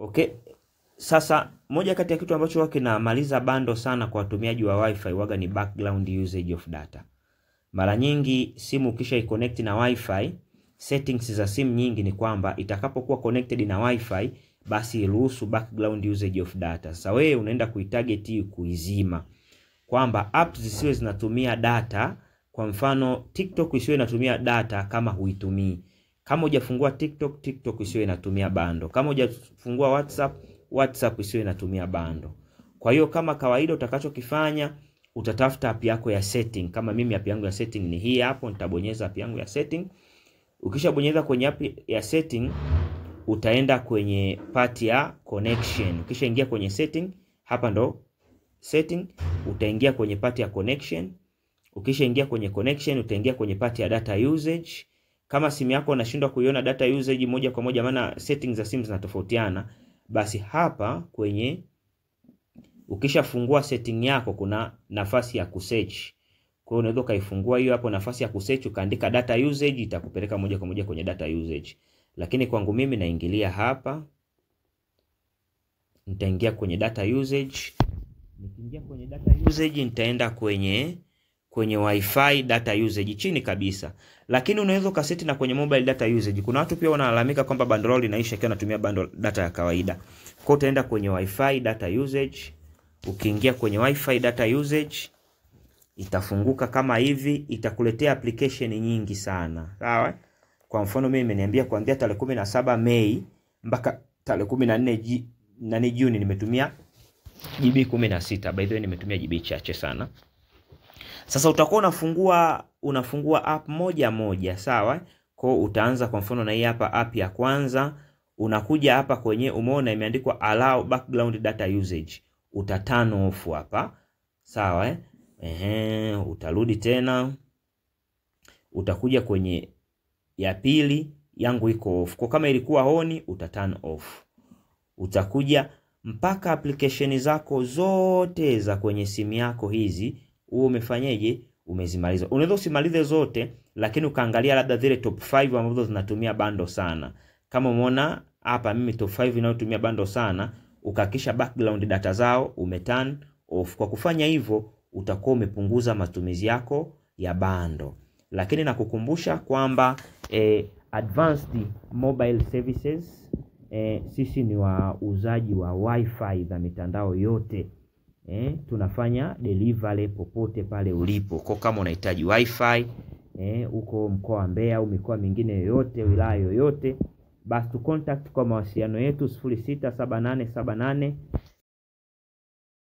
Okay. Sasa moja kati ya kitu ambacho huwa kinamaliza bando sana kwa watumiaji wa Wi-Fi waga ni background usage of data. Mara nyingi simu ukisha i-connect na Wi-Fi, settings za simu nyingi ni kwamba itakapokuwa connected na Wi-Fi basi iruhusu background usage of data. Sasa wewe unaenda kuitarget hii kuizima, kwamba apps zisiwe zinatumia data. Kwa mfano TikTok isiwe inatumia data kama huitumii. Kama hujafungua TikTok, TikTok isiwe inatumia bando. Kama hujafungua WhatsApp, WhatsApp isiwe inatumia bando. Kwa hiyo kama kawaida utakachokifanya, utatafuta app yako ya setting. Kama mimi app yangu ya setting ni hii hapo, nitabonyeza app yangu ya setting. Ukishabonyeza kwenye app ya setting, utaenda kwenye part ya connection. Ukishaingia kwenye setting, hapa ndo setting, utaingia kwenye part ya connection. Ukishaingia kwenye connection, utaingia kwenye part ya data usage. Kama simu yako unashindwa kuiona data usage moja kwa moja, maana settings za simu zinatofautiana, basi hapa kwenye ukishafungua setting yako kuna nafasi ya kusearch. Kwa hiyo unaweza ukaifungua hiyo hapo nafasi ya kusearch, ukaandika data usage, itakupeleka moja kwa moja kwenye data usage. Lakini kwangu mimi naingilia hapa, nitaingia kwenye data usage. Nikiingia kwenye data usage nitaenda kwenye Wi-Fi data usage chini kabisa. Lakini unaweza ukaseti na kwenye mobile data usage. Kuna watu pia wanalalamika kwamba bundle lao linaisha ikiwa anatumia bundle data ya kawaida. Kwa hiyo utaenda kwenye Wi-Fi data usage. Ukiingia kwenye Wi-Fi data usage itafunguka kama hivi, itakuletea application nyingi sana. Sawa? Kwa mfano mimi imeniambia kuanzia tarehe 17 Mei mpaka tarehe 14 nani Juni nimetumia GB 16. By the way nimetumia GB chache sana. Sasa utakuwa unafungua app moja moja, sawa? Kwa hiyo utaanza kwa mfano na hii hapa app ya kwanza, unakuja hapa kwenye umeona imeandikwa allow background data usage. Uta turn off hapa. Sawa eh? Ehe, utarudi tena. Utakuja kwenye ya pili, yangu iko off. Kwa kama ilikuwa on, uta turn off. Utakuja mpaka application zako zote za kwenye simu yako hizi, huo umefanyeje? Umezimaliza. Unaweza usimalize zote, lakini ukaangalia labda zile top 5 ambazo zinatumia bando sana. Kama umeona hapa mimi top 5 inayotumia bando sana, ukahakikisha background data zao umeturn off. Kwa kufanya hivyo utakuwa umepunguza matumizi yako ya bando. Lakini nakukumbusha kwamba Advanced Mobile Services, sisi ni wauzaji wa Wi-Fi za mitandao yote. Tunafanya delivery popote pale ulipo. Kwa kama unahitaji Wi-Fi uko mkoa wa Mbeya au mikoa mingine yoyote, wilaya yoyote, basi tu contact kwa mawasiliano yetu 067878